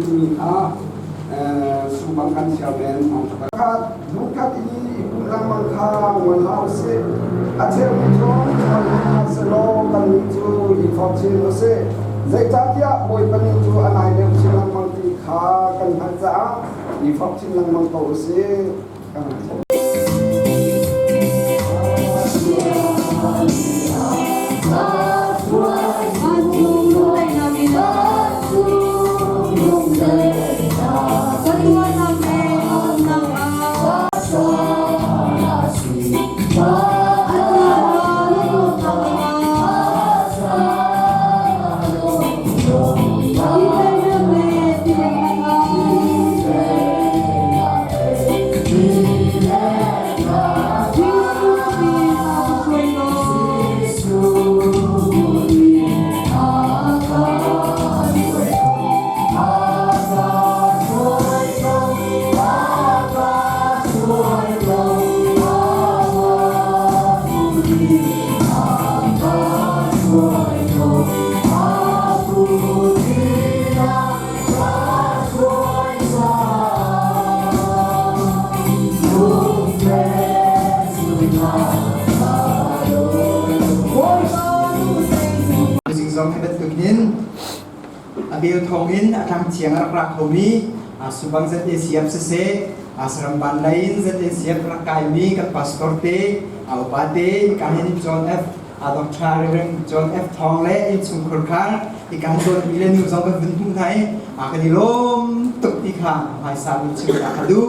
timi kha subang kan chairman khat lungkhat i i pumh lengmang kha ngol hlah usih. A cheu nih cun ngol hna selaw kannih cu i forh chin usih. Zeicahtiah Bawipa ni cu a nai deuh chin lengmang ti kha kan hngalh caah i forh chin lengmang ko usih. Zing zong hi bantukin a bel thawngin a tlang thiang a rak ra khomi Subang ZACF siseh Saram lei in ZACF rak kaimi kan pastor te upa te hika hin John F Dr. Reverend John F Thawng le innchungkhar khar hika hin dawtmi le nu zong kan vun hmuh hna i kan i lawm tuk ti kha hmaisa mi chim ka ka duh.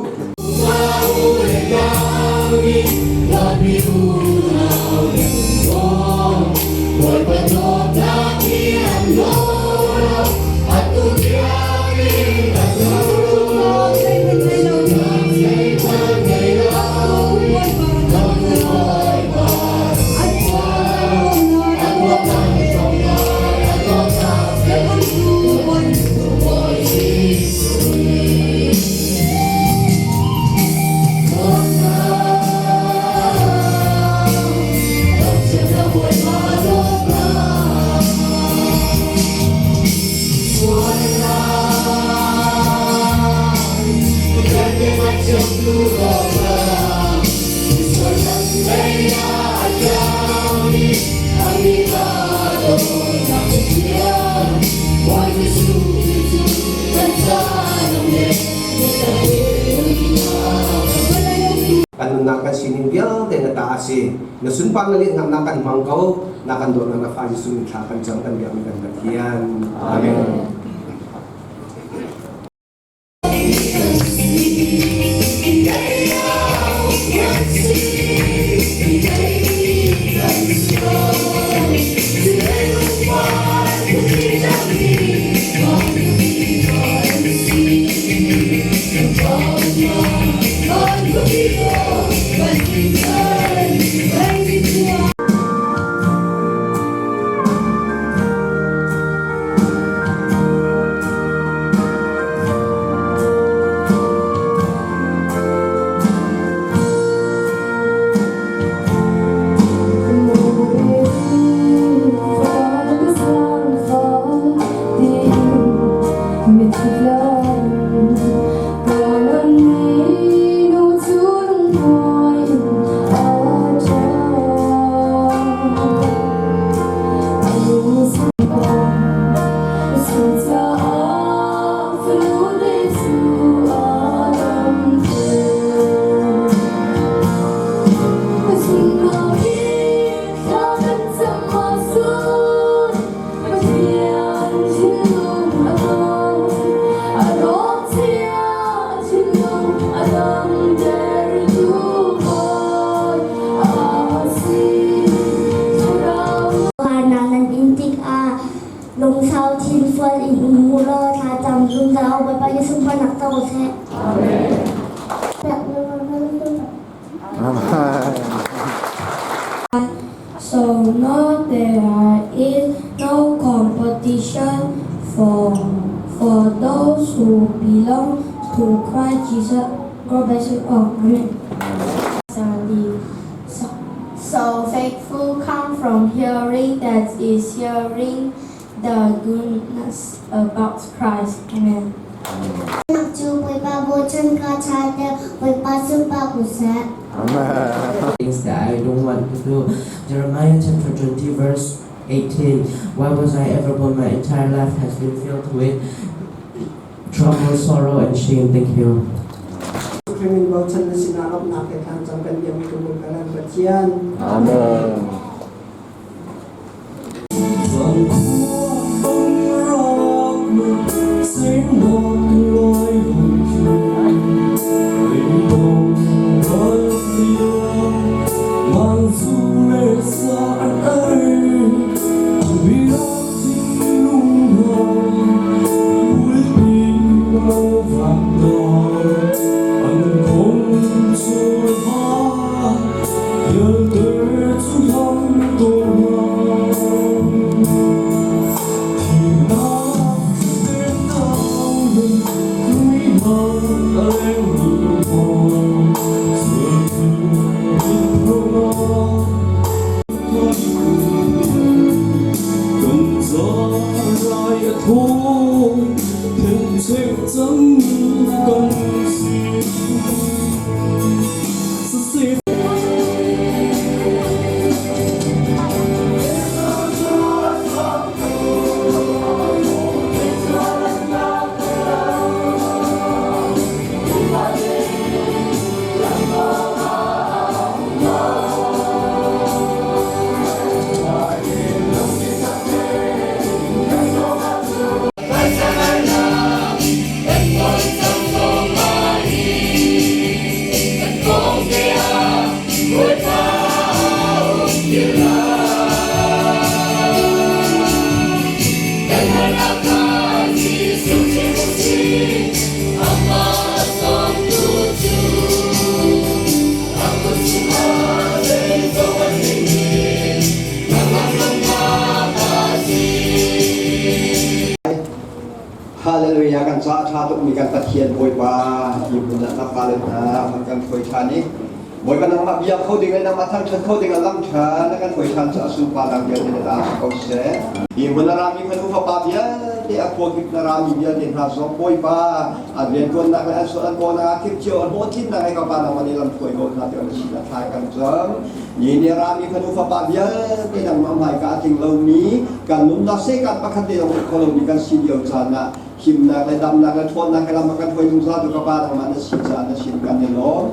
Kan nunnak kan sining vialte na ta a si. Na sunparnak le ngamnak kan hmang ko. Na kan dawtnak na fa Jesuh min thla kan cam kan biakmi kan Pathian. Amen. Lungsau thinfual in um u law thlacam zungzal Bawipa Jesuh nak co seh. Amen. So now there is no competition for those who belong to Christ Jesus. God bless you all. Amen. So faithful come from hearing, that is hearing the goodness about Christ. Amen. Cu Bawipa bochan ka ṭha deuh, Bawipa sunpar ko seh. Things that I don't want to do. Jeremiah chapter 20 verse 18. Why was I ever born? My entire life has been filled with trouble, sorrow, and shame. Thank you. Khrih bochan na sinah lawmhnak he thlacam kan biakmi ka Bawipa le Pathian. Amen. Hallelujah kan caah ṭha tukmi kan Pathian Bawipa hi hmun ah na fale hna hmun kan hruai ṭhan i Bawipa nangmah bia kho ding le nangmah thangṭhat kho ding ah lam ṭha na kan hruai ṭhan cu a sunparnak vialte na ta si ko seh. Hi hmun a rami fanu fapa vialte a khua kip na rami vialte hna zong Bawipa an rianṭuannak le an sual an kawlnak ah kip cio an hlawhtlinnak he ka pa nangmah nih lam hruai ko hna tiah na sin ah thla kan cam. Ni nih rami fanu fapa vialte nangmah hmaika a tling lomi kan nunnak sehkat pakhat te zong kho lomi kan si lio caan ah himnak le damnak le ṭhawnnak he lam a kan hruai zungzal tu ka pa nangmah na si caah na sin kan i lawm.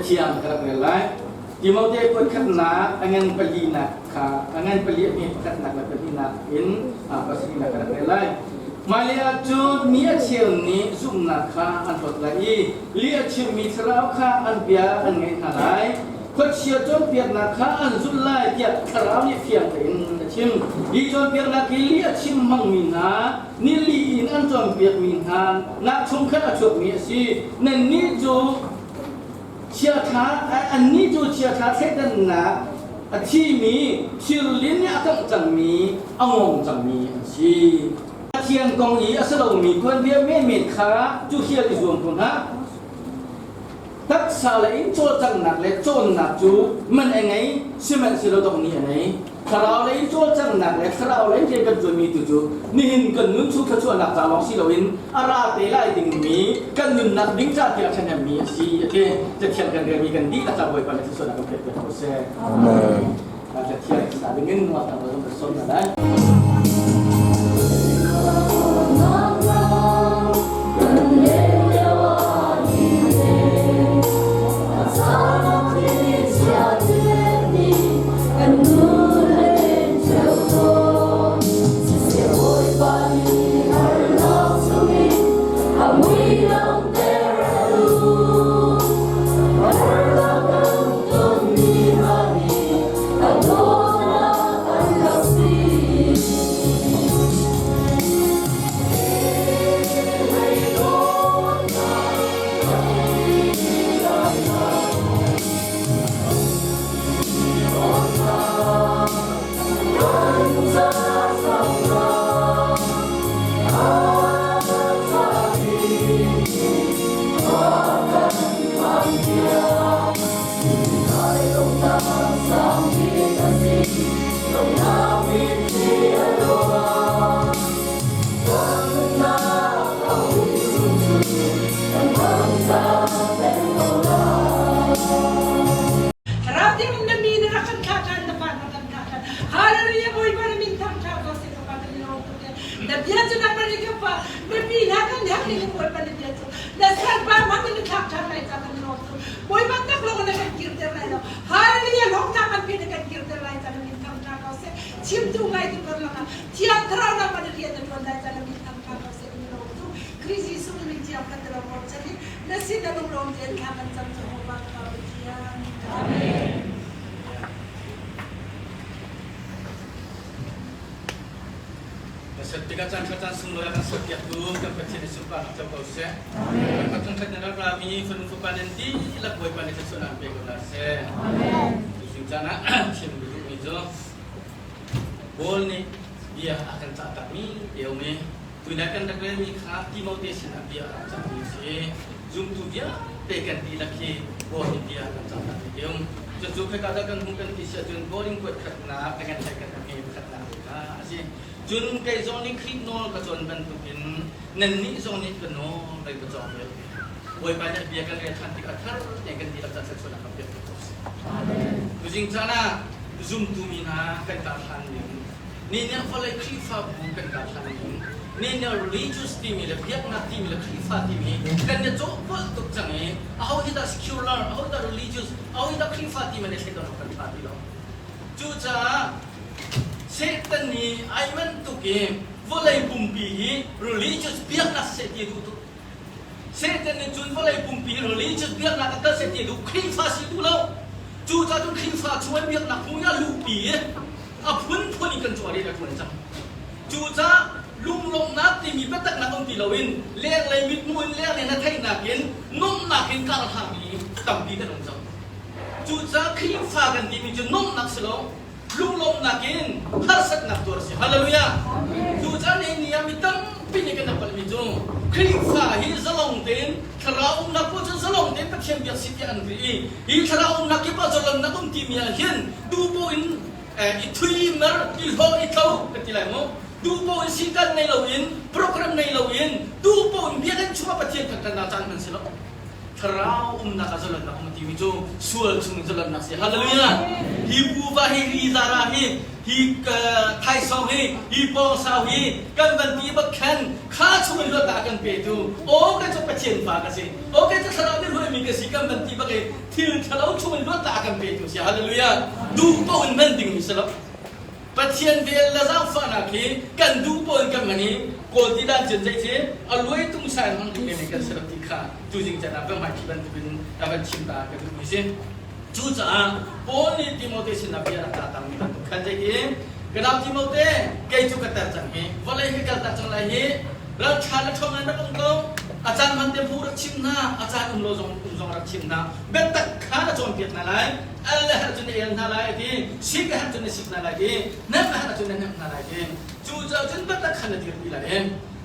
Cathiang ka rak rel lai. Timote kuatkhatnak a ngan palinak kha a ngan pali a hme pakhatnak le pahnihnak in pasarihnak ka rak rel lai. Hmailei ah cun mi a cheu nih zumhnak kha an hlawt lai i li a chimmi thlarau kha an bia an ngaih hna lai. Khuachia cawnpiaknak kha an zulh lai tiah thlarau nih fiang tein a chim. Hi cawnpiaknak hi li a chim hmangmi hna nih li in an cawnpiakmi hna nak chung khan a chuakmi a si. Nannih cu chiaṭha annih cu chiaṭha thleidannak a thimi thirlin nih a kangh cangmi a ngong cangmi an si. Pathian kong i a si lomi tuanbia menmen kha cu hrial i zuam ko hna. Taksa le in cawlcanghnak le cawnnak cu man a ngei, sihmanhsehlaw dongh ni a ngei. Thlarau lei in cawlcanghnak le thlarau lei in rian kan ṭuanmi tu cu nihin kan nun chung thluachuahnak ca lawng si loin a ra te lai dingmi kan nunnak ding ca tiah ṭhahnemmi a si a ti. Cathiang kan relmi kan dihlak ca Bawipa nih thluachuahnak kan pek piak ko seh. Amen. Cathiang sa dingin nuamhnak zong kan sawm hna lai. Tikah caan kha caan sunglawi a kan serpiaktu kan Pathian i sunparnak co ko seh. Amen. Kan Pathian na rak rami fanu fapa nan dihlak Bawipa nih thluachuahnak an pe ko hna seh. Amen. Tuzing caan ah chim duhmi cu Paul nih bia a kan cah takmi te um i tuilai kan rak relmi kha Timote sinah bia a rak cahmi a si. Zumtu vialte kan dihlak hi Paul nih bia a kan cah takmi te um. Cucu khaka dah kan hmuh kan ti si ahcun Paul in kuat khatnak a kan theih kan hme pakhatnak te kha a si. Cun kei zong nih Khrih nawl ka cawn bantukin nannih zong nih ka nawl pei ka cawng ve. Bawipa nih bia kan rel ṭhan tikah thar tein kan dihlak caan thluachuahnak kan pek ko seh. Tuzing caan ah zumtu mi hna kan karhlan ning, ni nih vawlei Khrihfabu kan karhlan ning, ni nih religious timi le biaknak timi le Khrihfa timi kan i cawhpolh tuk cang i aho hi dah secular, aho dah religious, aho hi dah Khrihfa timi le thleidan awk kan ṭha ti lo. Cucaah Satan nih ai bantuk i vawlei pumpi hi religious biaknak seh ti a duh tuk. Satan nih cun vawlei pumpi hi religious biaknak a kal seh ti a duh. Khrihfa si duh lo. Cucaah cun Khrihfa chung an biaknak hmu i a luhpi i a phunphun in kan cuar i a ṭuan cang. Cucaah lunglawmhnak timi biataknak um ti loin lenglei mithmuh in lenglei na theihnak in nuamhnak in kar hlangmi tampi kan um cang. Cucaah Khrihfa kan timi cu nuamhnak si lo, lunglawmhnak in harsatnak tuar a si. Hallelujah! Tuchan ni ni ah mi tampi nih kan palhmi cu Khrihfa hi zalong tein thlarau umnak paoh cun zalong tein Pathian biak si tiah an ri i hi thlarau umnak kip ah zalonnak um timi ah hin duh paoh in i thui mer i hlawh i tlo kan ti lai mu duh paoh in sikan nei loin program nei loin duh paoh in biakinn chungah Pathian kan kan caan hman si lo Thlarau umnak ah zalonnak um timi cu sual chung zalonnak si. Hallelujah. Hi buva hi ri zara hi hi thaisawng hi hi pawngsau hi kan van ti bak khan kha chung in luatnak a kan petu aw kei cu Pathian fa ka si aw kei cu thlarau nih hruaimi ka si kan van ti bak i thil ṭhalo chung in luatnak a kan petu si. Hallelujah. Duh paoh in hman dingmi si lo. Pathian vel le zaangfahnak hi kan duh paoh in kan hman i Kawl ti dan cun zei ci a luai tung sai hmang ding men kan si lo ti kha tuzing can ah kan hmai bantukin ka van chim ta ka duhmi si. Cucaah Paul nih Timote sinah bia rak ta tangmi bantuk khan zei ti ka nau Timote, kei cu ka ter cang hi, vawlei hi kal tak cang lai hi, ral ṭha le ṭhawng in rak um ko, a caan hman te phu rak chim hna, a caan um lo zong um zong rak chim hna, biatak kha na cawnpiak hna lai, al le herh cun na el hna lai a ti, sik a herh cun na sik hna lai ti, hnemh a herh cun na hnemh hna lai ti. Cucaah cun biatak kha na dirpi lai i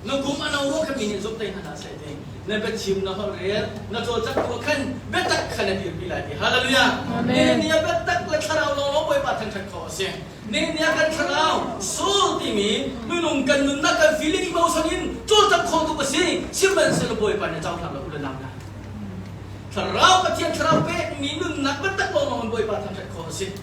na kum a no rua kha mi nih zumh te hna hlah seh ti. Na biachim na holh rel na cawlcangh tu ah khan biatak kha na dirpi lai ti. Hallelujah. Amen. Ni biatak le thlarau lawnglawng Bawipa thangṭhat khawh a si. Ni ni kan thlarau soul timi minung kan nunnak kan feeling emotion in cawlcangh khawh tuk a si. Sihmanhsehlaw Bawipa nih cohlang lo u le nau hna. Thlarau Pathian thlarau pekmi nunnak biatak lawnglawng in Bawipa thangṭhat khawh a si.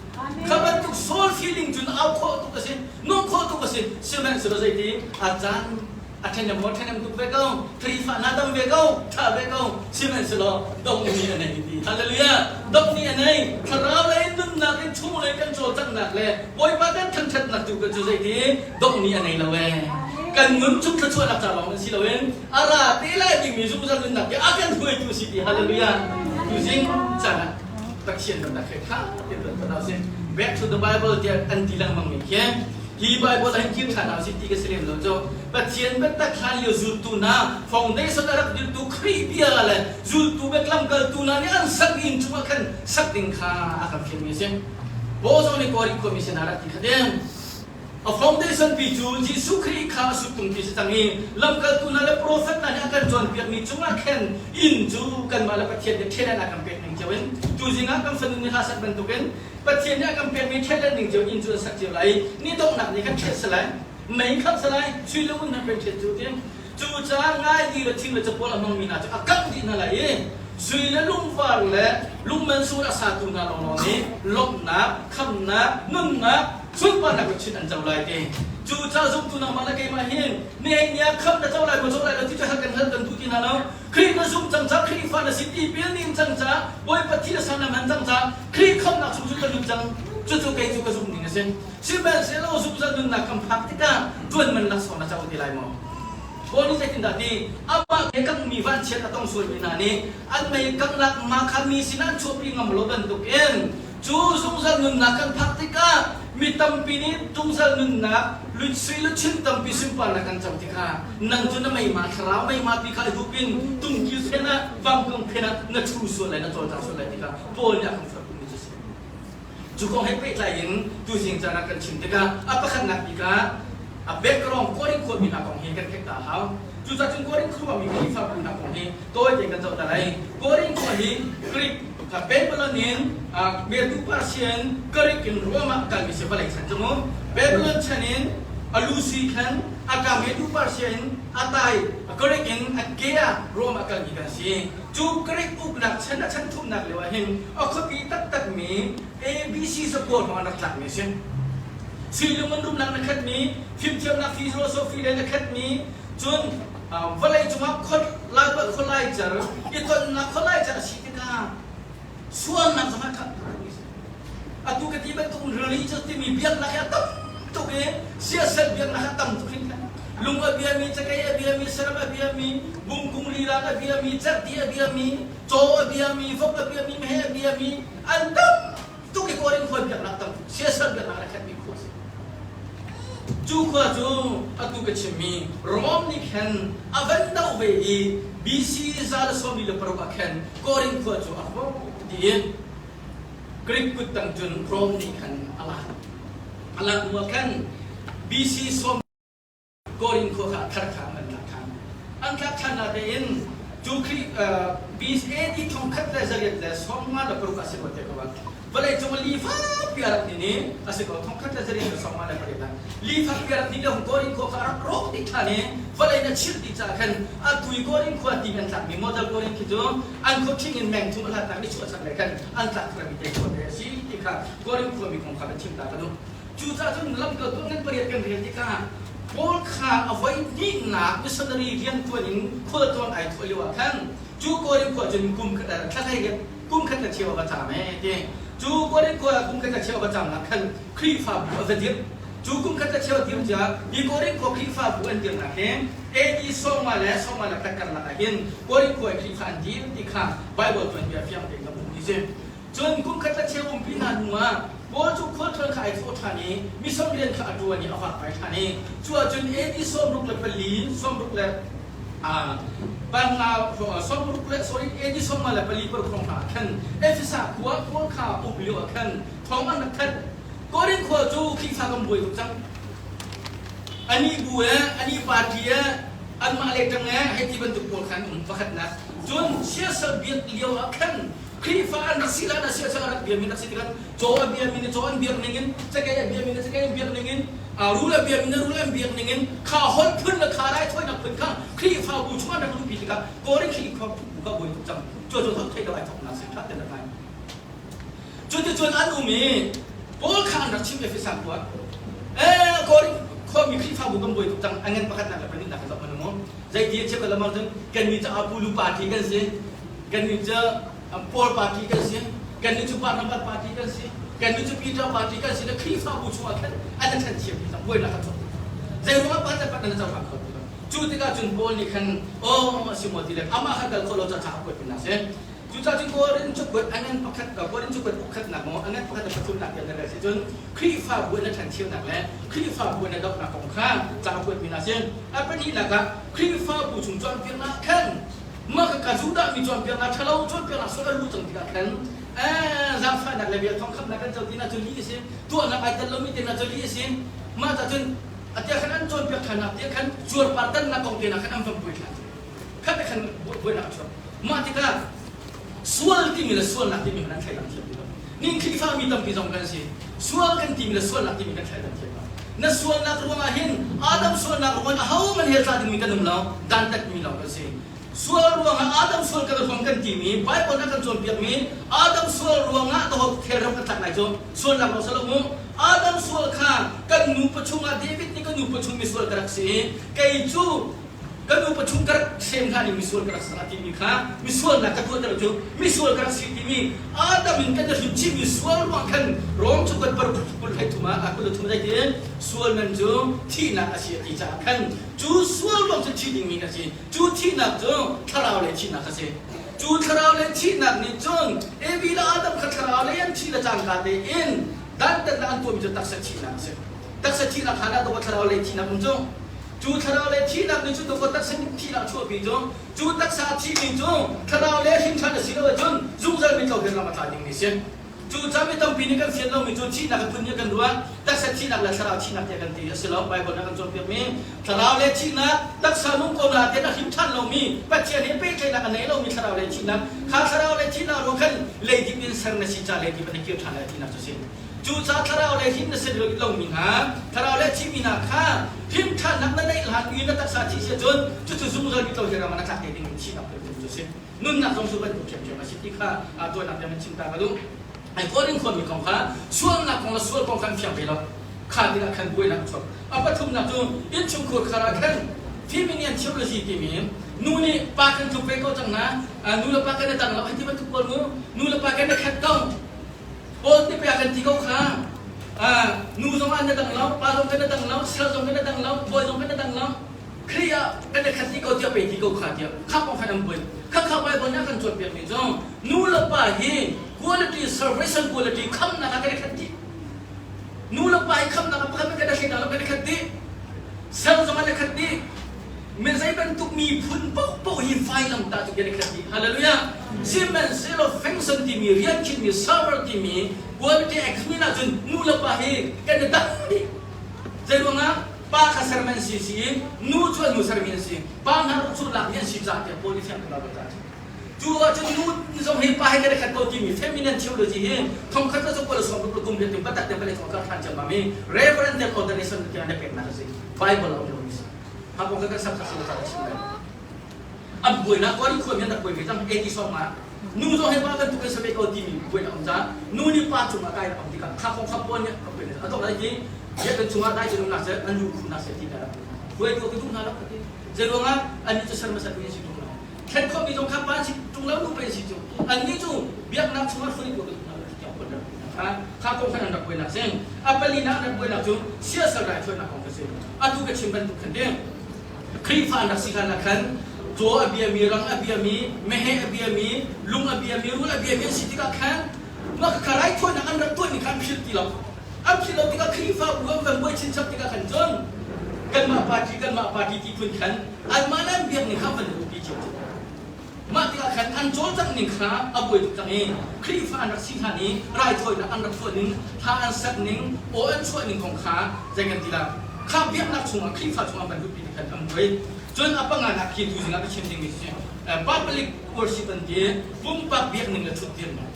Kha bantuk soul feeling cun au khawh tuk a si, nung khawh tuk a si. Sihmanhsehlaw zeiti a caan a ṭhenem maw ṭhenem tuk ve ko, Khrihfa hna dam ve ko, ṭha ve ko, sihmanhsehlaw dongh ni a nei ti. Hallelujah! Dongh ni a nei. Thlarau lei nunnak in chung lei kan cawlcanghnak le Bawipa kan thangṭhatnak tu kan cu zeiti dongh ni a nei lo ee. Kan nun chung thluachuahnak ca lawng in si loin a ra te lai dingmi zungzal nunnak hi a kan hruaitu si ti. Hallelujah! Tuzing caan ah Pathian biaknak he kha tein rat hna usih. Back to the Bible tiah an ti lengmang mi khi hi Bible ah hin kir ṭhan hna usih ti ka si lem lo cu. Pathian biatak hlan lio zultu hna foundation a rak dirhtu Khrih bia le zultu biaklamkaltu hna nih an sak inn cungah khan sak ding kha a kan fialmi a si. Paul zong nih Korin khuami sinah rak ti kha ding. A foundation pi cu Jesuh Khrih kha a suttung ti si cang i lamkaltu hna le profet hna nih a kan cawnpiakmi cungah khan inn cu kanmah le Pathian nih ṭhian a kan pek ning cio in tuzing ah kan fanu nih hla sak bantukin Pathian nih a kan pekmi ṭhian ning cio inn cu an sak cio lai i ni donghnak nih khan ṭhiat si lai, mei khamh si lai, sui le ngun hna kan ṭhiat cu ti. Cucaah ngaidi le thing le capawl a hmangmi hna cu a kangh dih hna lai i sui le lungvar le lungmansur a satu hna lawnglawng nih lawmhnak, khamnak, nunnak, sunparnak luchin an co lai ti. Cucaah zumtu nangmah le keimah hin nihin ni ah khamh na co lai maw co lai lo ti cu hal kan hal kan duh ti hna lo. Khrih na zumh cang caah Khrihfa na si tipil ning cang caah Bawipa thi le sa na hman cang caah Khrih khamhnak chung cu ka lut cang. Cucu kei cu ka zumh ning a si. Sihmanhsehlaw zungzal nunnak kan phak tikah ṭuan man laksawng na co ti lai maw? Paul nih zeitindah ti? Amah he kangmi vanchiat a tong sualmi hna nih an mei kanglak ma kha mi sinah an chuahpi ngam lo bantukin cu zungzal nunnak kan phak tikah mi tampi nih zungzal nunnak sui le chin tampi sunparnak kan co tikah nang cu na meima thlarau meima ti kha i hup in tungkil phen ah vangkong phen ah na ṭhu sual lai na cawlcang sual lai tikah Paul nih a kan forhmi cu a si. Cu kong he pehtlai in tuzing caan ah kan chim tikah a pakhatnak bik ah a background Korin khuami hna kong hi kan theih ta a hau. Cucaah cun Korin khuami Khrihfabu hna kong hi tawi tein kan zoh ta lai. Korin khua hi Greek Babylon in Medu Persian Greek in Rome ah kalmi si vawlei chan cu mu. Babylon chan in a lusi khan a ka Medu Persian in a tai Greek in a ke ah Rome ah kalmi kan si. Cu Greek uknak chan a chan thumnak lio ah hin a khuapi taktakmi ABC zakua hrawng an rak tlakmi a si. Suilung an rumnak na khatmi, fimthiamnak philosophy le na khatmi, cun vawlei cungah khualai cer, i tonnak khualai cer a si tikah sualnak zong ah khat tukmi a si. Atu ka ti bantuk religious timi biaknak hi a tam tuk i siasal biaknak hi a tam tuk hringhran. Lung a biami, cakei a biami, saram a biami, bungkung lirang a biami, cerhti a biami, caw a biami, vok a biami, meheh a biami, an tam tuk i Korin khua biaknak tam tuk, siasal biaknak a khatmi khua a si. Cu khua cu atu ka chimmi Rome nih khan a van doh ve i BC 146 ah khan Korin khua cu a hrawk ti i Greek kuttang cun Rome nih khan a lak. A lak hnu ah khan BC sawm Korin khua kha a thar kha an tlak ṭhan. An tlak ṭhan natein cu Khrih BC AD 1856 ah si ko te ko ah vawleicung ah li fakpi a rak nin i a si ko 1858 ah li fakpi a rak nin le Korin khua kha a rak rawk dih ṭhan i vawlei na chirh dih caah khan atu i Korin khua ti an tlakmi model Korin khi cu an khuaṭhing in meng thum a hlatnak ni chuahchak lei khan an tlak tharmi te khua te a si ti kha Korin khuami kong kha kan chim ta ka duh. Cucaah cun lamkaltu ngan pariat kan rel tikah. Paul kha a voi hnihnak missionary riantuan in khualtlawn ai thawh lio ah khan cu Korin khua cun kum khat thla hlei kum khat le cheu a va caam ee ti. Cu Korin khua ah kum khat le cheu a va caam nak khan Khrihfabu a va dirh. Cu kum khat le cheu a dirh tiah hi Korin khua Khrihfabu an dirhnak hi AD sawma le sawma le khat karlak ah hin Korin khua i Khrihfa an dir ti kha Bible tuanbia fiang tein ka hmuh ti si. Cun kum khat le cheu umpi hna hnuah Paul cu khualtlawn kha ai thawh ṭhan i mission rian kha a ṭuan i a vakvai ṭhan i cu ahcun AD 64, sawmruk le panga sawmruk le sorry AD 54 paruk hrawng hna ah khan Efesa khua Paul kha um lio ah khan thawng an rak thanh. Korin khua cu Khrihfa kan buai tuk cang. Anih bu e, anih party e, anmah le ṭang e, hei ti bantuk pawl khan um pakhatnak. Cun siasal biak lio ah khan Khrihfa an rak si hlan ah siasal a rak biami rak si tikah caw a biami nih caw an biak ning in cakei a biami nih cakei an biak ning in rul a biami nih rul an biak ning in kha holh phun le kha raithawinak phun kha Khrihfabu chung an rak luhpi tikah Korin Khrihfabu kha buai tuk cang cu cu thok thei lo ai thoknak si ṭha ten rak ngai cuticun an um i Paul kha an rak chim Efesa khua eh Korin khuami Khrihfabu kan buai tuk cang a ngan pakhatnak le pahnihnak ka zoh hmanh mu zeiti a cheu ka lamang cun kan ni ca Apollo party kan si Kannih cu Paul party kan si, kannih cu Barnabas party kan si, kannih cu Peter party kan si le Khrihfabu chungah khan an i ṭhen thiam ti buainak a chuak. Zei ruangah pakhat le pakhat nan cohlang kho ti lo. Cu tikah cun Paul nih khan aw a si maw ti le amah kha kal khawh lo caah a kuat pinak si. Cucaah cun Korin cakuat a ngan pakhat Korin cakuat ukkhatnak maw a ngan pakhat le pathumnak tiang kan si cun Khrihfabu an i ṭhen thiamnak le Khrihfabu an i dohnak kong kha ca a kuat pinak si. A pahnihnak ah Khrihfabu chung cawnpiaknak khan Mah ka Judah mi cawnpiaknak ṭhalo cawnpiaknak sual an luh cang tikah khan zaangfahnak le vel thongkhamnak kan co ti na cu lih a si tuahnak ai tel lomi te na cu lih a si mah ta cun a tia khan an cawnpiak ṭhannak tia khan cuarpar tannak kong te na khan an van buai ṭhan khat te khan buainak a chuak mah tikah sual timi le sualnak timi khan an thleidan thiam ti lo ning Khrihfa mi tampi zong kan si sual kan timi le sualnak timi kan thleidan thiam lo na sualnak ruangah hin Adam sualnak ruangah ahohmanh hell tla dingmi kan um lo dantatmi lawng kan si sual ruangah Adam sual kan huam kan timi Bible na kan cawnpiakmi Adam sual ruangah toho hell ram kan tlak lai cu sualnak ruang salo mu Adam sual kha kan nupa chungah David nih ka nupa chung misual ka rak si kei cu Ka nupa chung ka rak sem hna ning misual ka rak si timi kha misualnak ka tuahter cu misual ka rak si timi Adam in kan i hrin chihmi sual ruang khan Rom cu kan par kul hlei thum ah kul thum zei tin sual man cu thihnak a si a ti caah khan cu sual ruang cu thi dingmi a si cu thihnak cu thlarau le thihnak a si cu thlarau le thihnak nih cun Evi le Adam kha thlarau le an thih le cangka tein dantatnak an tuahmi cu taksa thihnak a si taksa thihnak hlan ah dawh thlarau le thihnak um cu Cu thlarau le thihnak nih cun dawkaw taksa nih thihnak a chuahpi cu cu taksa a thihmi cu thlarau le hrinṭhan a si lo ahcun zungzal mitlo hin ram a tla dingmi a si. Cu ca mi tampi nih kan fian lomi cu thihnak a phun nih kan ruah taksa thihnak le thlarau thihnak tiah kan ti a si lo Bible nih a kan cawnpiakmi thlarau le thihnak taksa nung ko nain a hrinṭhan lomi Pathian he pehtlaihnak a nei lomi thlarau le thihnak kha thlarau le thihnak ruang khan leidip in ser na si ca leidip in na kir ṭhan lai tinak cu a si. Cucaah thlarau lei hrin na si lomi hna, thlarau lei thimi hna kha hrimṭhannak na neih hlan i na taksa thih si ahcun cucu zungzal mitlo hi ram ah na tlak te ding thihnak phunphun cu a si. Nunnak zong cu bantuk ṭhiamṭhiam a si ti kha tuahnak tiang in chim ta ka duh. Ai Korin khuami kong kha sualnak kong le sual kong kha an fiang ve lo. Kha tikah khan buainak a chuak. A pathumnak cu innchungkhur khar ah khan Feminian theology timi nu nih pa kan tluk ve ko cang na, nu le pa kan i dang lo hei ti bantuk pawl mu, nu le pa kan i khat ko. Paul nih pei a kan ti ko kha. Nu zong an na dang lo, pa zong kan na dang lo, sal zong kan na dang lo, bawi zong kan na dang lo. Khrih ah kan i khat dih ko tiah pei ti ko kha tiah kha kong khan an buai. Kha kha Bible nih a kan cawnpiak mi cu nu le pa hi quality salvation quality khamnak ah kan i khat dih. Nu le pa hi khamnak ah pakhat kan i thleidan lo kan i khat dih. Sal zong an i khat dih. Mi zei bantuk miphun paohpaoh hi vailamtah cu kan i khat dih. Hallelujah! Sihmanhsehlaw function timi rian khinhmi server timi quality examine ahcun nu le pa hi kan i dang dih. Zei ruangah pa kha sermi an si si i nu cu an nu sermi an si. Pa hna ruh cu lakmi an si caah tiah Paul nih fiang tein Bible ca a chim. Cu ahcun nu zong hi pa he kan i khat ko timi feminine theology hi thongkhat le zakua le sawmruk le kum riat in biatak tein vawlei cung ah kar hlan ciammam i Reverend Del Ordination tiah an i peknak a si. Bible a um lomi si. Hakong kan sak sak ca chim lai. An buainak ko an khuami an rak buai ve cang 80 song ah nu zong he pa bantuk in sabe ko timi buainak um ca nu nih pa cungah kai rak um tikah kha kong kha puan nih a buai a dok lai ti. Biakinn chungah dai tein um hna seh, an lu khuh hna seh ti kha hruaitu ka duh hna lo ka ti. Zeiruangah annih cu ser hmasa tu an si ṭung lo. Thlen khawhmi zong kha pa an si ṭung lo, nu pei an si cu. Annih cu biaknak chungah hruaitu ka duh hna lo ti tiang an rak kha kha kong khan an rak buainak si. A palinak an rak buainak cu siasal raithawinak kong kha si. Atu ka chim bantuk khan ding. Khrihfa an rak si hlan ah khan caw a biami, rang a biami, meheh a biami, lung a biami, rul a biami an si tikah khan mah kha raithawinak an rak tuahmi kha an philh ti lo. An philh lo tikah Khrihfabu an van buai chinchap tikah khan cun kanmah party kanmah party ti phun khan anmah le an biak ning kha van i luhpi cio. Mah tikah khan an cawlcangh ning kha a buai tuk cang i Khrihfa an rak si hlan i raithawinak an rak tuah ning, thla an sak ning, aw an chuah ning kong kha zei kan ti lai. Kha biaknak chungah Khrihfa chungah van luhpi ti khan an buai. Cun a panganak khi tuzing ah ka chim dingmi cu public worship an ti, pumpak biak ning le ṭhutdirnak.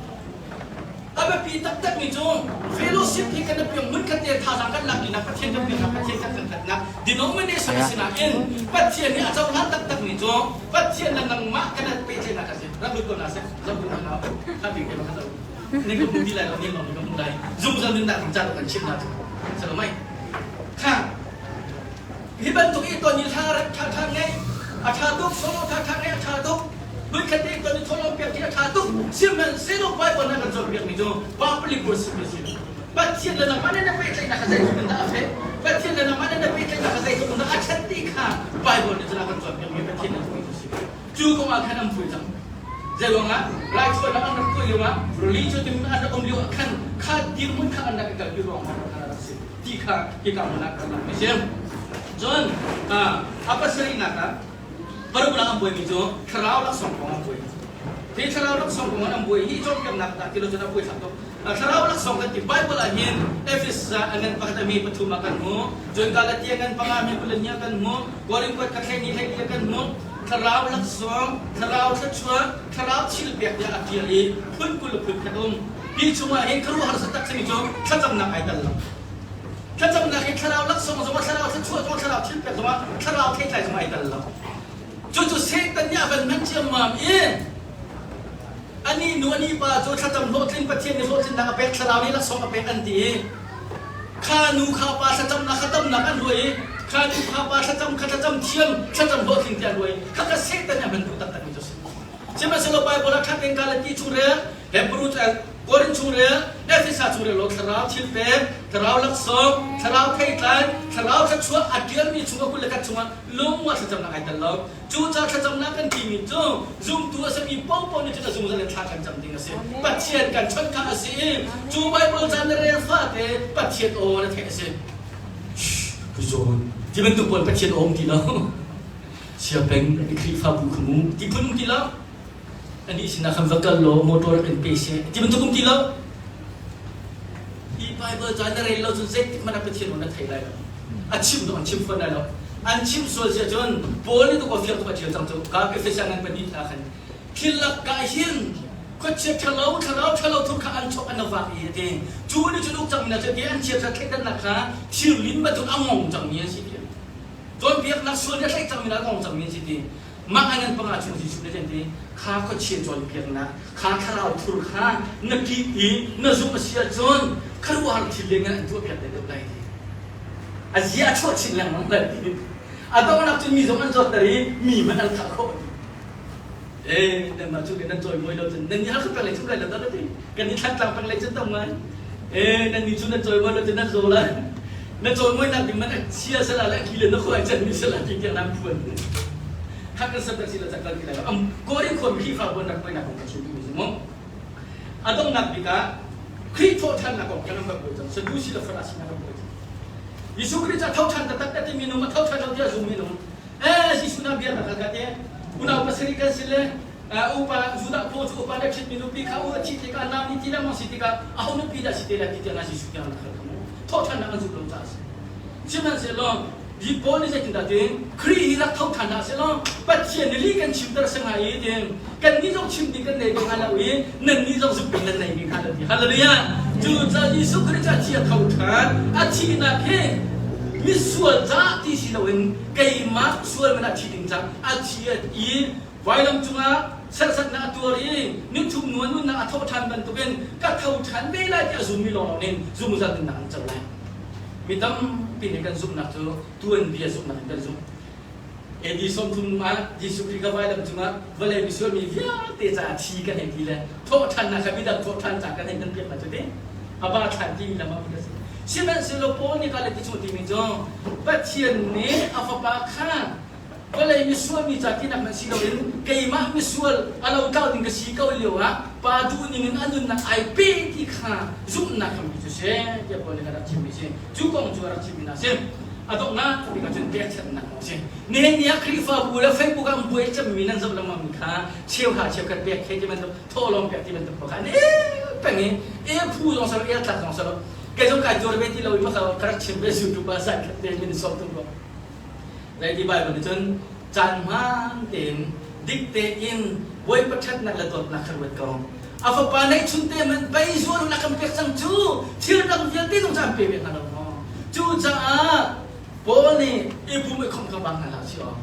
A biapi taktakmi cu fellowship hi kan piang hmunkhat te thazaang kan laktinak Pathian kan biaknak Pathian kan thangthatnak denomination a si nain Pathian nih a cohlan taktakmi cu Pathian le nangmah kan pehtlaihnak a si. Rak lut ko hna seh, zoh duh hna kha bik te kha zoh. Ni ka hmu ti lai lo, ni lawng ka hmu lai. Zungzal nunnak ding ca kan chimh hna cu. Salo mai. Kha Hi bantuk i ton i hla ṭha ṭha ngeih a ṭha tuk, solo ṭha ṭha ngeih a ṭha tuk, hmunkhat te ton i thawhlawm pek hi a ṭha tuk. Sihmanhsehlaw Bible nih a kan cawnpiakmi cu public worship a si. Pathian le nangmah nih na pehtlaihnak kha zeitluk in dah a feh, Pathian le nangmah nih na pehtlaihnak kha zeitluk in dah a ṭhat ti kha Bible nih cun a kan cawnpiakmi Pathian nih a cu a si. Cu kong ah khan an phui cang. Zeiruangah raithawinak an rak tuah lioah religion an rak um lioah khan kha dirhmun kha an rak i kalpi ruangah khan a rak si. Ti kha hika hmun ah kan rak si. Cun a pasarihnak ah paruknak an buaimi cu thlarau laksawng kong an buai. Hi thlarau laksawng kong an buai hi cawnpiaknak dah ti lo cun a buai thlak tuk. Thlarau laksawng kan ti Bible ah hin Efes a ngan pakhat a mi pathum ah kan hmu. Cun Galatia ngan panga mi kul ah kan hmu. Korin kuat ka thleng ni hlei kan hmu. Thlarau laksawng, thlarau thluachuah, thlarau thil pek tiah a ṭial i phun 20 phun khat um. Hi chungah hin khuaruahhar taktak simi cu thlacamnak ai tel lo. Thlacamnak hi thlarau laksawng zongah thlarau thluachuah zongah thlarau thilpek zongah thlarau theitlai zongah ai tel lo. Cucu Satan nih a van hman ciammam i ani nu ani pa cu thlacam hlawhtlin Pathian nih hlawhtlinnak a pek thlarau nih laksawng a pek an ti i kha nu kha pa thlacamnak kha tamnak an ruai i kha nu kha pa thlacam kha thlacam thiam thlacam hlawhtling tiah an ruai kha kha Satan nih a hman duh taktak mi cu a si. Sihmanhsehlaw Bible ah ṭhat in Galati chungrel, Hebrew Korin chungrel, Efesa chungrel lo thlarau thilpek, thlarau laksawng, thlarau theitlai, thlarau thluachuah a ṭialmi chungah 21 chungah lungmuah thlacamnak ai tel lo. Cucaah thlacamnak kan timi cu zumtu a simi paohpaoh nih cun a zungzal in thla kan cam ding a si. Pathian kan chawnh kha a si i cu Bible ca na rel fate Pathian aw na theih a si. Zawn ti bantuk pawl Pathian aw um ti lo. Siapeng Khrihfabu kha mu ti phun um ti lo. Anih sinah khan va kal law motor rak in pe seh ti bantuk um ti lo. Hi Bible ca na rel lo cun zeitik hmanh ah Pathian aw na thei lai lo. A chim dong an chim fawn lai lo. An chim sual sia cun Paul nih tuk aw fiang tuk a ṭial cang cu. Ka Efesian ngan pahnih hna khan thil lak ka hin khuachia ṭhalo thlarau ṭhalo thur kha an chok an vak i a ti. Cu nih cun uk cangmi hna cu ti an chiaṭha thleidannak kha thirlin bantuk a ngong cangmi an si ti. Cawnpiaknak sual nih a tlaih cangmi le a kong cangmi an si ti. Mah an an panga chung Jesuh nih an ti, kha khuachia cawnpiaknak, kha thlarau thur kha na ṭih i na zumh a si ahcun khuaruahhar thil le ngan an tuahpiak te deuh lai ti. A zia a chuah chin lengmang lai ti. A donghnak cun mi zong an zawtter i mi hmanh an thah khawh ti. Eh, nanmah cu nan cawimawi lo cun nan nih Hakha peng lei cu lai lo dah ti. Kan nih Thlantlang peng lei cun tam ngai. Eh, nan nih cu nan cawimawi lo cun nan zaw lai. Na cawimawinak ding man a chia sala le a ki le na khua ai can mi sala ti tiang nan phuan. Hak kan sat si la cakal ti lai lo. Am Korin khuam Khrihfa bu an rak buainak kong ka chim duhmi si mu. A donghnak bik ah Khrih thawhṭhannak kong kan rak buai cang. Sadusi le Farasi hna rak buai cang. Jesuh Khrih cu a thoṭhan taktak ka timi nung a thoṭhan lo tiah zummi nung Eh, Jesuh na bia na ka te. Unau pasarih kan si le upa Judah pawl cu upa le ṭhitmi nupi kha u a thih tikah nau nih ti lengmang si tikah aho nupi dah si te lai ti tiang Jesuh tiang na khal kha mu. Thawhṭhannak an zumh lo caah a si. Sihmanhsehlaw hi Paul nih zeitindah tiin Khrih hi rak tho ṭhan hlah sehlaw Pathian nih lih kan chimter a si hnga i tiin kannih zong chim ding kan nei ve hnga lo i nannih zong zumh ding nan nei ve hnga lo ti. Hallelujah! Cucaah Jesuh Khrih cu a thi a tho ṭhan. A thihnak hi misual ca ti si loin keimah sual man ah thi ding cang a thi i vailam cungah serhsatnak a tuar i nithum nu a nunnak a thawh ṭhan bantukin ka tho ṭhan ve lai ti a zummi lawnglawng nih zungzal nunnak an co lai. Mi tampi nih kan zumhnak cu tuanbia zumhnak in kan zumh. AD 30 ah Jesuh Khrih ka vailam cungah vawlei misual mi vialte caah thi kan hei ti le thawhṭhannak kha midang thawhṭhan ca kan hei kan piak hna cu ti a ba ṭhan timi lam ah ka si. Sihmanhsehlaw Paul nih ka le ti chung timi cu Pathian nih a fapa kha vawlei misual mi ca tinak hmanh si loin keimah misual a lotlau ding ka si ko lio ah pa duh ning in a nunnak ai pe ti kha zumhnak hrampi cu si tiah Paul nih a rak chimmi si. Cu kong cu a rak chimmi hna si. A donghnak bik ah cun pekchanhnak kong a si. Nihin ni ah Khrihfabu le Facebook ah an buai cemmi nan zoh lengmangmi kha cheuhra cheukhat pek he ti bantuk thawhlawm pek ti bantuk kha an el peng i el phu zong si lo el tlak zong si lo kei zong kai tuar ve ti lo i maka ka rak chim ve YouTube ah zan khat te min sawm tum ko lai ti Bible nih cun caan hmaan tein dik tein Bawipa ṭhatnak le dawtnak kha ruat ko a fapa neihchun te man pei zual na kan pek cang cu thil dang vialte zong cu an pe ve hna lo maw cucaah Paul nih i pum i khomh kha bang hna hlah si aw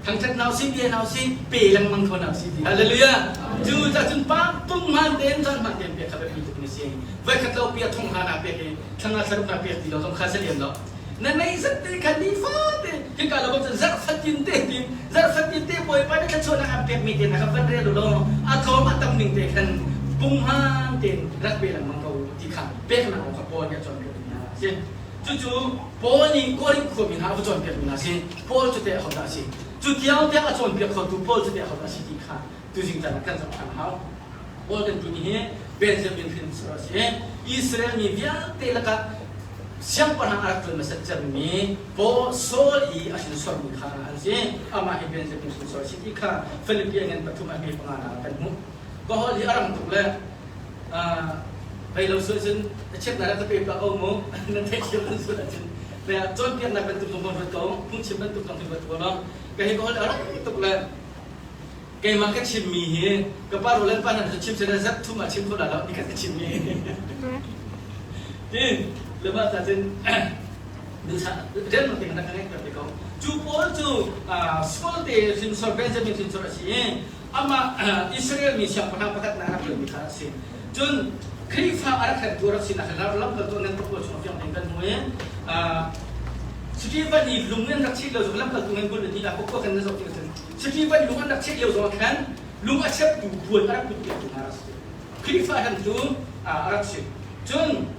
thangṭhat nau si bia nau si pe lengmang kho nau si ti hallelujah cu ca cun pa pum hmaan tein caan hmaan tein pek kha biapi tuk ni si voi khat lo pia thong ha na pek i thlanga thlaruk na pek ti lo zong kha si lem lo na nei zat te kha nifate hika lo cun zarh fatin te tin zarh fatin te bawipa nih thluachuahnak an pekmi te na ka van rel law a tlawm a tam ning te khan punghman tein rak pe lengmang ko ti kha peknak kong kha Paul nih a cawnpiak hna a si cucu Paul nih Korinth khuami hna a va cawnpiak hna a si Paul cu teh ahodah a si cu tiang tiang a cawnpiak khotu Paul cu teh ahodah a si ti kha tuzing caan ah kan zoh ṭhan hau Paul kan timi hi Benjamin hrinsor a si. Israel mi vialte lakah siangpahrang a rak ṭuan hmasat cemmi Paul Saul i a hrinsormi kha an si. Amah hi Benjamin hrinsor a si ti kha Philippian ngan pathum a hme panga ah kan hmuh. Ka holh hi a rang tuk le rei lo sual cun a chiatnak rak ka pe pah ko mu nan theihthiam nan sual ahcun cawnpiaknak bantuk zong ruat ko phungchim bantuk zong hi ruat ko law ka hi ka holh a rang tuk le Keimah ka chimmi hi ka pa Roland pa nan chim seh zat thum ah chim kho la lo ni ka chimmi. Ti lema ta cun rian mang ting na ka ngeih ter te ko. Cu pawl cu Saul te hrinsor Benjamin hrinsor a si i amah Israel mi siangpahrang pakhat na rak mi kha a si. Cun Khrihfa a rak hrentu a rak sinak hi lamkaltu nan pakua chung fiang tein kan hmu i Stephen i lung in rak chih lo zong lamkaltu ngan kul le hnih ah pakua kan na zoh tikah cun Stephen lung an rak cheh lio zong ah khan lung a cheptu puan a rak put piaktu hna a si. Khrihfa han cu a rak si. Cun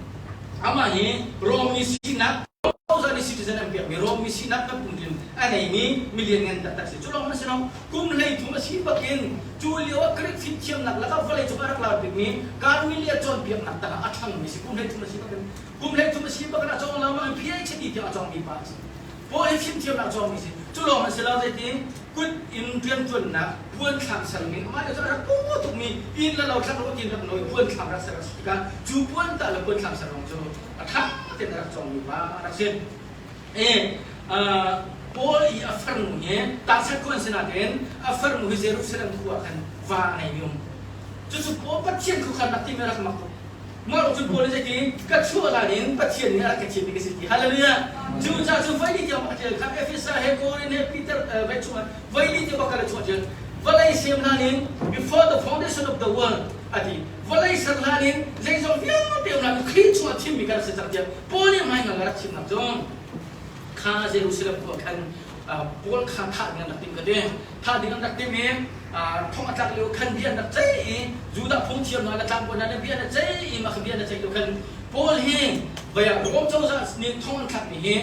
amah hi Rom mi sinak cozah nih citizen an pekmi Rom mi sinak kan pumtlin a ngeimi milian ngan taktak si. Cu lawng a si lo. Kum 13 a si bakin cu lio ah Greek fimthiamnak lakah vawlei cung a rak lar bikmi Carmelia cawnpiaknak tangah a ṭhangmi si. Kum 13 a si bakin kum 13 a si bakin a cawng lengmang PhD tiang a cawngmi pa a si. Paul hi fimthiamnak cawngmi si. Cu lawng a si lo zeitin kut in rianṭuannak puan thlam ser ning amah cu a rak pu tukmi inn le lo thlam ro tin rak nawi puan thlam rak ser a si tikah cu puan tah le puan thlam ser lawng cu a ṭha tein a rak cawngmi pa a rak si. E Paul i a farnu hi tahchat ko an si nain a farnu hi Jerusalem khua ah khan va a ngeimi um. Cucu Paul Pathian khuakhannak timi a rak mak tuk. Mah cu Paul nih zeiti ka chuah hlan in Pathian nih a rak ka thim mi ka si ti. Hallelujah. Cu ca cu voili tiang a ṭial kha Efesa he Korin he Peter vai chungah voili tiang bakal a chuah ṭial. Vawlei sem hlan in before the foundation of the world a ti. Vawlei ser hlan in zeizong vialte um hlan in Khrih chungah thimmi ka rak si cang tiah Paul nih hmaingal a rak chimnak cu kha Jerusalem khua khan Paul kha thah ding an rak timh ka ti. Thah ding an rak timh i thong a tlak lio khan bia an rak ceih i Judah phungthiam hna le tlangbawi hna nih bia an ceih i mah kha bia an ceih lio khan Paul hi vei ah Rom cozah nih thong an thlakmi hi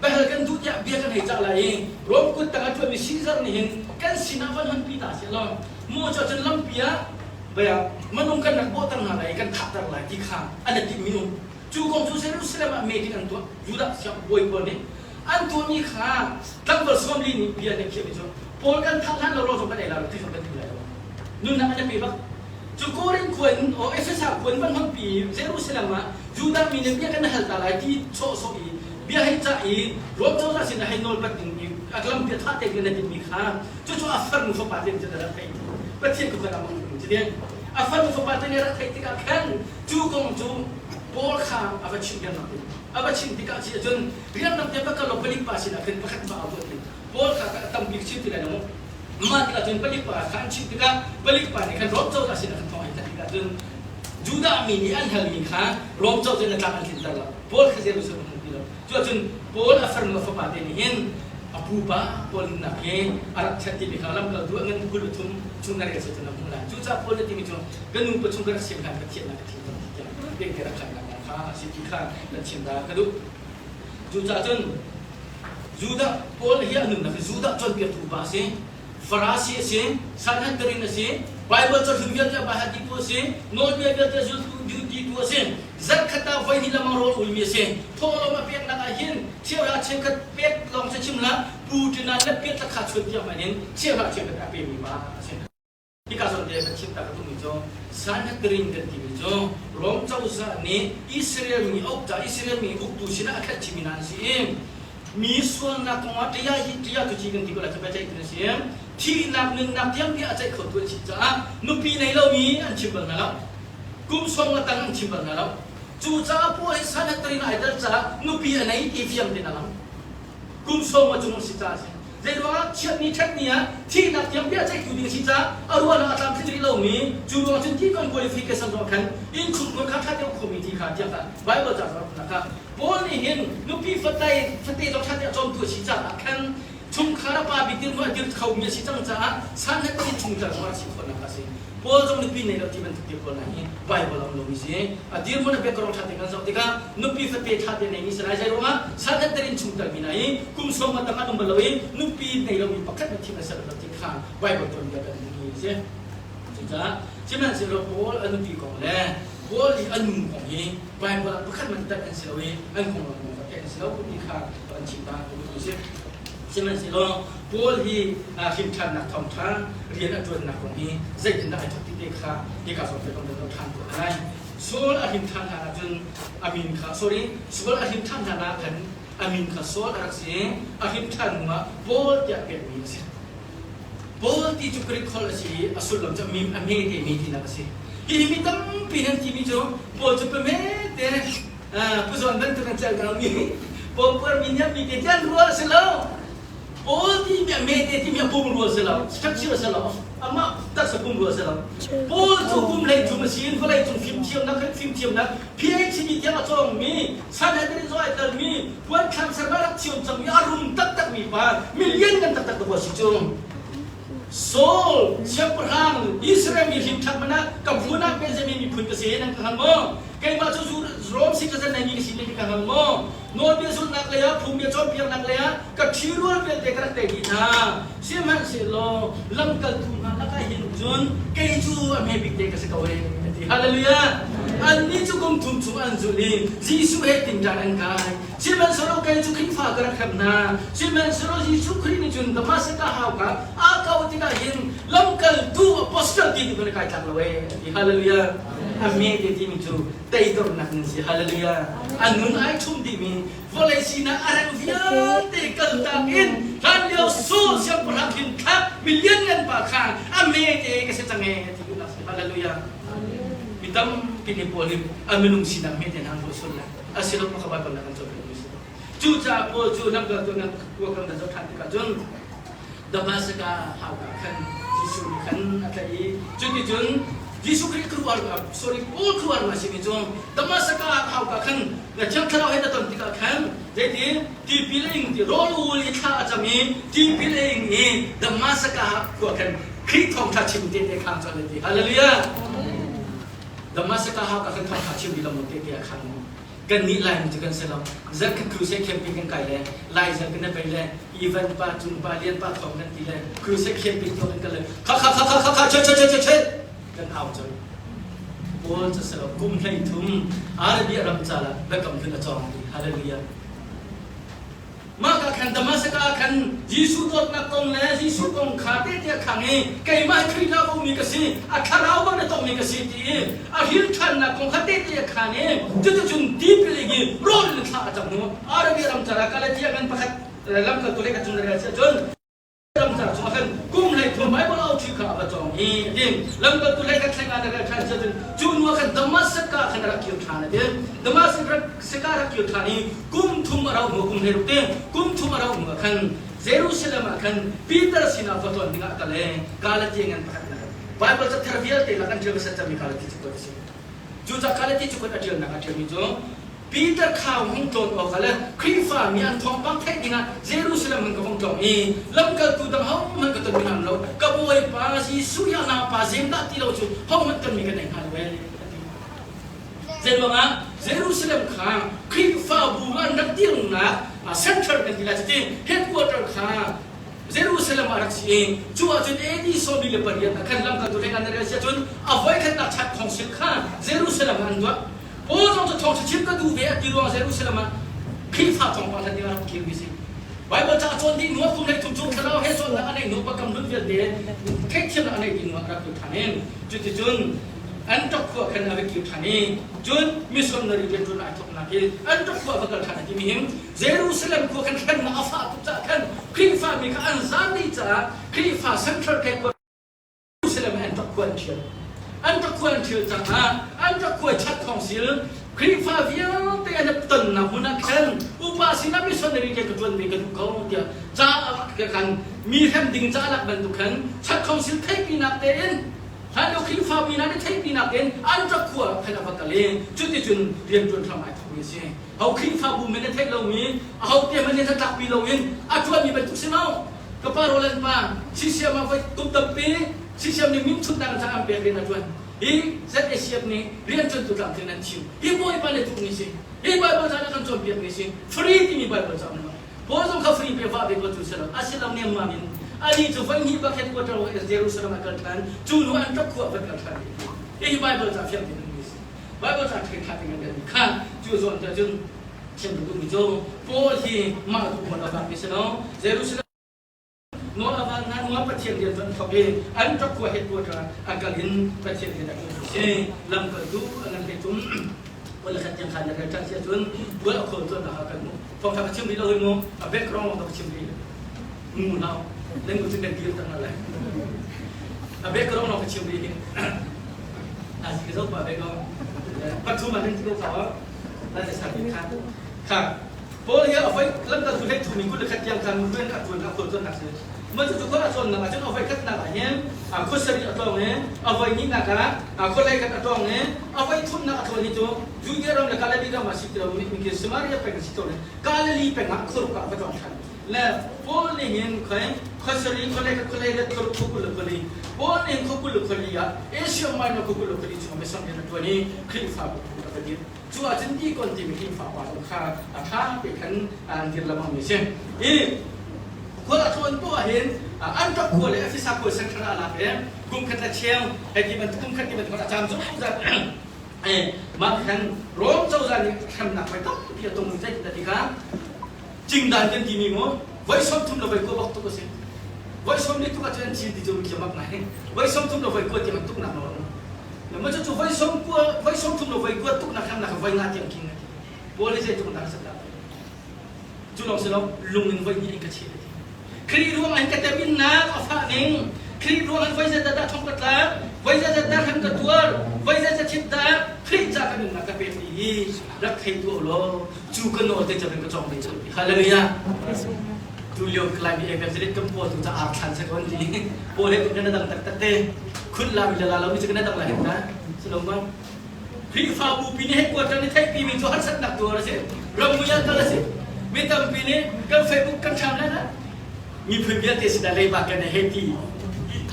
behel kan duh tiah bia kan hei cah lai i Rom kut tang a ṭuanmi Caesar nih hin kan sinah van honpi ta seh law mu cu cun lampi ah vei ah minung kan rak bawhter hna lai i kan thahter lai ti kha an i timhmi um cu kong cu Jerusalem ah meeting an tuah Judah siangbawi pawl nih an tuahmi kha tlangval 40 nih bia an i khiahmi cu Paul kan thah hlan lo rawl zong kan ei lai lo ti zong kan ti lai lo nunnak an i pe bak cu Korin khua in o Efesa khua in van hmangpi Jerusalem ah Judah mi nih bia kan hal ta lai ti sawhsawh i bia hei cah i Rom cozah sin ah hei nawlpat ding i a lampi a thah te ding na timi kha cucu a farnu fapa te nih cun a rak theih Pathian ku kan amang cu a farnu fapa te nih a rak theih tikah khan cu kong cu Paul kha a va chimh riangmang ti a va chimh tikah si ahcun riangmang te va kal law palik pa sinah khan pakhat pa au tuah ti Paul kha ka tambik chim ti lai lo mah tikah cun palik pa kha an chimh tikah palik pa nih khan Rom cozah sinah khan thawng ai thanh tikah cun Judah mi nih an halmi kha Rom cozah in a tlak an tlinter lo Paul kha Jerusalem an pi. ti lo. Cu ahcun Paul a farnu a fapa te nih hin a pupa Paul nunnak hi a rak ṭhen timi kha lamkaltu a ngan 23 chung na rel cu na hmuh lai. Cucaah Paul nih timi cu ka nu pa chung ka rak siam hlan Pathian na ka thim cang ti tiang tehte rak khannak kha a si ti kha nan chim ta ka duh. Cucaah cun Judah Paul hi a nunnak hi Judah cawnpiaktu upa a si. Farasi a si, Sanhedrin a si, Bible cahlun vialte a bahatitu a si, nawlbia vialte zultu ditu a si, zarhkhat ah voihnih lamang rawl ulmi a si. Thawhlawm a peknak ah hin cheuhra cheukhat pek lawng si chim hlah, pu ṭinan le piat lakha chuan tiang hmanh in cheuhra cheukhat a pemi pa a si. Hika zawn te kan chim ta ka duhmi cu Sanhedrin kan timi cu Rom cozah nih Israel mi uk Israel mi uktu sinah a khat chimi hna an si i mi sualnak kongah ṭia hi ṭia tu ci kan ti ko lai cu ceih an si. Thihnak nunnak tiangpi a ceih khotu an si caah nupi nei lomi an chim bal hna lo, kum sawm nga tang an chim bal hna lo. Cucaah Paul hi Sanhedrin ai tel caah nupi a nei ti fiang tein a lang. Kum 90 cung a si caah a si. Zeiruangah chiatni ṭhatni ah thihnak tiangpi a ceihtu ding a si caah a ruahnak a tlamtling rih lomi cu ruang cun ti kan qualification zong khan innchungkhar kha ṭha deuh khomi ti kha tiah kha Bible ca zong kha Paul nih hin nupi fatai fate zong ṭha a cawmtu a si caah khan chungkhar a pa bik dirhmun a dir khomi a si cang caah Sanhedrin chungtel zong a si khawhnak a si. Paul zong nupi nei lo ti bantuk ti pawl hna hi Bible a um lomi si. A dirhmun a background ṭha te kan zoh tikah nupi fate ṭha te neimi si lai. Zei ruangah Sanhedrin chungtel mi hna hi kum sawm a tang an um bal lo i nupi nei lomi pakhat na thim a ser lo ti kha Bible tuanbia kan hmuhmi a si. Cucaah sihmanhsehlaw Paul a nupi kong le Paul i a nu kong hi Bible ah pakhat man tat an si lo i an konglam kong kha theih an si lo ti kha an chim ta ka duh si. Sihmanhsehlaw Paul hi hrimṭhannak thawngṭha rian a ṭuannak kong hi zeitindah ai thawk ti te kha hika zawn te kan van ṭhan tuah lai. Saul a hrimṭhan hlan ahcun a min kha sorry Saul a hrimṭhan hlan ah khan a min kha Saul a rak si i a hrimṭhan hnu ah Paul tiah pekmi a si. Paul ti cu Greek holh a si i a sullam cu a mim a hme te mi tinak a si. Hihi mi tampi nan timi cu Paul cu pame te puzawn bantuk an celh mi pawmpuar mi niam mi te tian rual a si lo. Paul ti mi a me te ti mi a pum rual si lo, structure si lo, amah taksa pum rual si lo. Paul cu kum lei thum a si in vawlei cung fimthiamnak fimthiamnak PhD tiang a cawngmi Sanhedrin zong ai telmi puanthlam ser rak thiam cangmi a rum taktakmi pa mi lianngan taktak dawh a si cu. Saul siangpahrang Israel mi hrimthak man ah ka phun ah Benjamin miphun ka si nan ka hngal maw? Keimah cu Rom citizen nei mi ka si nan ka hngal maw? Nawlbia zulhnak lei ah phungbia cawnpiaknak lei ah ka ṭhirual vialte ka rak tei dih hna. Sihmanhsehlaw lamkaltu hna lakah hin cun kei cu a hme bik te ka si ko ee a ti. Hallelujah! Annih cu kum thum chung an zulh i Jesuh he tinṭan an kai. Sihmanhsehlaw kei cu Khrihfa ka rak hrem hna. Sihmanhsehlaw Jesuh Khrih nih cun Damascus hauka aa kau tikah hin lamkaltu apostle ti tu kan kai tlak lo ee a ti. Hallelujah! A me te timi cu teidornak nan si. Hallelujah! A nun ai ṭhum dihmi vawlei sinak a reng vialte kaltak in hlanlio Saul siangpahrang hin thlak mi lianngan pa kha a me te ka si cang ee ti duhnak si. Hallelujah! Mi tampi nih Paul nih a minung sinak me te hna an ruah sual lai. Asilo pakha Bible nak an cawnpiak mi si. Cucaah Paul cu lamkaltu nan kuakam nan zoh ṭhan tikah cun Damascus hauka khan Jesuh nih khan a tlaih i cuticun Jesuh Khrih khuaruahhar sorry Paul khuaruahhar a simi cu Damascus hauka khan na Thiang Thlarau he na ton tikah khan zeiti tipil a ing ti rawl ul i thla a cam i tipil a ing i Damascus khua khan Khrih thawngṭha chim te te khang cun ti. Hallelujah. Damascus hauka khan thawngṭha chim mi lam te te a khang kan nih Laimi cu kan si lo. Zarh khat crusade camping kan kai le Lai zarh kan bei le Evan pa Cung pa Lian pa thawng kan ti le crusade camping tuah kan kal le kha kha kha kha kha kha che che che che che kan au cun Paul cu si lo kum 33 Arabia ram calah biakam hlun a cawng ti. Hallelujah. Mah ka khan Damascus ah khan Jesuh dawtnak kong le Jesuh kong kha tehte a khang i keimah hi Khrih ummi ka si, a thlarau bang na tongmi ka si ti i a hrin ṭhannak kong kha tehte a khan i cuticun tipil ing i rawl in thla a cam hnu Arabia ram car ah Galatia ngan pakhat lamkaltu lei ka cung na rel si ahcun ramcar chungah khan kum 33 Bible outreach kha a va cawng i a ti. Lamkaltu hlei khat thleng ah na rel ṭhan si ahcun cu hnu ah khan Damascus ah khan a rak kir ṭhan a ti. Damascus ah rak kir ṭhan i kum thum a rauh hnu kum 16 te kum thum a rauh hnu ah khan Jerusalem ah khan Peter sinah va tlawn dingah a kal i Galatia ngan pakhat na Bible cathar vialte lak an ṭial hmasat cangmi Galatia cakuat a si. Cucaah Galatia cakuat a ṭialnak a ṭialmi cu. Peter kha hung tlawn awk le Khrihfa mi an thawngpang theih dingah Jerusalem in ka vung tlawng i lamkaltu dang hohmanh ka ton mi hna lo. Ka Bawipa Jesuh ya naupa Jeim dah ti lo cu hohmanh ton mi ka nei hnga lo ee, a ti. Zeiruangah Jerusalem kha Khrihfabu an rak dirnak central kan ti lai cuti headquarter kha Jerusalem ah rak si i cu ahcun AD 48 ah khan lamkaltu hlei an rel si ahcun a voikhatnak chat khawngsil kha Jerusalem ah an tuah. Paul zong cu thawng chim ka duh ve a ti ruang Jerusalem ah Khrihfa thawngpang hlat ding ah rak kirmi si. Bible ca cawn dih hnu ah kum 13 chung thlarau he cawnnak a neih hnu pakam hlun vialte theihthiamnak a neih dih hnu ah rak kir ṭhan in cuticun Antioch khua khan a va kir ṭhan i cun missionary rianṭuan ai thawknak hi Antioch khua va kal ṭhan a timi hin Jerusalem khua khan hremnak a fah tuk caah khan Khrihfa mi kha an zan dih caah Khrihfa central headquarters Jerusalem ah an rak khua an ṭhial. An rak khua an ṭhial caah an rak khua chat thawng sil Khrihfa vialte an tonnak hmun ah khan upa sinah missionary rian ka ṭuan ve ka duh ko tiah ca khan mi hrem ding ca lak bantuk khan chat thawng sil theihpinak tein hlanlio Khrihfa mi hna nih theihpinak tein an rak khua khan a va kal i cuticun rian ṭuan hram ai thawkmi a si. Ho Khrihfabu men a theih lomi, aho te hmanh nih hnatlakpi loin a ṭuanmi bantuk si lo. Ka pa Roland pa CCM ah voi kum tampi CCM nih minthutnak in an pek rian a ṭuan. Hi ZACF nih rianṭuantu tlamtling an thim. Hi Bawipa nih duhmi si. Hi Bible ca nih kan cawnpiakmi si. Free timi Bible ca um lo. Paul zong kha free pe vah ve ko cu si lo. A si lo nemmam in ani cu voi hnih bak headquarter Jerusalem ah kal ṭhan. Cu hnu an ṭap khua van kal ṭhan. Hi Bible ca fiang tein ummi si. Bible ca ṭhen kha ting an mi kha cu zawn te cun chim ka duhmi cu Paul hi mah duh hmual a vak mi si lo. Jerusalem nawl a van hna hnuah Pathian rian cu an thawk i an ṭap khua headquarter a kal in Pathian rian a ṭuan si. Lamkaltu an an hlei tum wala khat tiang khan na rel ṭhan si ahcun bual a khawl tuan ah kan hmuh. Thawngṭha ka chim rih lo hi mu a background lawng ka chim rih. Ngu hau nan nu cu kan dir tak na lai. A background lawng ka chim rih hi. A si ka zoh pa background. Pathum ah nan ti ko kha nan se sa kha. Kha Paul hi a voi lamkaltu hlei thumi 21 tiang khan rian a ṭuan a khualtlawn nak si. Mah cu khua a cawnnak ah cun a voi khatnak ah hin khuasarih a tlawng i a voi hnihnak ah khualei khat a tlawng i a voi thumnak a tlawn hi cu Judea ram le Galilee ram ah si ti lo mi Samaria peng a si to le Galilee peng ah khuaruk ah a va tlawng ṭhan. Le Paul nih hin khoi khuasarih khualei khat khualei let khuaruk khu 20 le khuali Paul nih hin khu 20 le khuali ah Asia Minor khu 20 le khuali chungah mission rian a ṭuan i Khrihfabu a va dirh. Cu ahcun dikon timi Khrihfa pa zong kha a ṭha te khan an dir lengmang mi a si. Hi khual a tlawn poah ahhin an rak khua le Efesa khua central ah lak i kum khat le cheu hei ti bantuk kum khat ti bantuk a caam zungzal. Mah khan Rom cozah nih hremnak voi tampi a tong zei ti kha cingdan kan timi mu voi 30 le voi 20 bak tuk a si. Voi sawm li tuk ahcun an cin ti cu mithiam bak ngai. Voi 30 le voi 20 tiang tuknak nawl. Mah cucu voi sawm kua, voi 30 le voi 20 tuknak hramnak voi nga tiang king a ti. Paul nih zeitluk dah a dah. Cu lawng si lo, lung in voi hnih in ka cheh a ti. Khrih ruang ah hin ka teminnak a fah ning, Khrih ruang in voi zeidah dah thong ka tlak, voi zeidah dah hrem ka tuar, voi zeidah thit dah Khrih ca ka nunnak ka pek ti hi rak thei tuah law cu ka nawl te cang in ka cawng ve cang. Hallelujah. Tu lio Laimi evangelist kan pawl tu ca ar thlan se kon ti. Pawl he kan dang taktak te. Khut la mi la lo mi cu kan dang la hen ta. Silo ma. Khrihfabu pi nih headquarter nih theihpi mi cu harsatnak tuar a si. Ramui ah kal a si. Mi tampi nih kan Facebook kan ṭham lai na. Miphun vialte sinah leiba kan hei ti.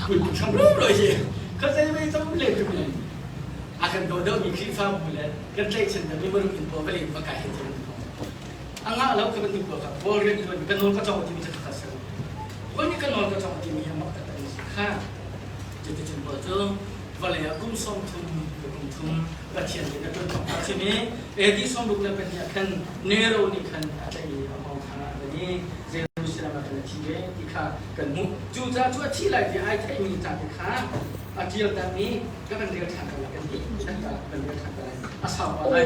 Kun ṭham ro ro hi. Ka zei mei tam le tu le. A kan daw deuh mi Khrihfabu le kan tlaihchan deuh mi maruk in pawl va len va kai he ti. A ngah lo ka bantuk pawl kha Paul rian ṭuan ka nawl ka cawng timi cu kha si. Paul nih ka nawl ka cawng timi hi mak taktak mi si kha. Cuticun Paul cu vawlei ah kum 30 le kum thum Pathian nih na ṭuan thawk a chim i AD 62 ah khan Nero nih khan a tlaih i a hngawng kha a van i Jerusalem ah khan a thi ve ti kha kan hmuh. Cucaah cu a thi lai ti ai theihmi ca te kha a ṭial tak i ka kan rel ṭhan ko lai kan ti. Kan rel ṭhan ko lai. A sau pah lai.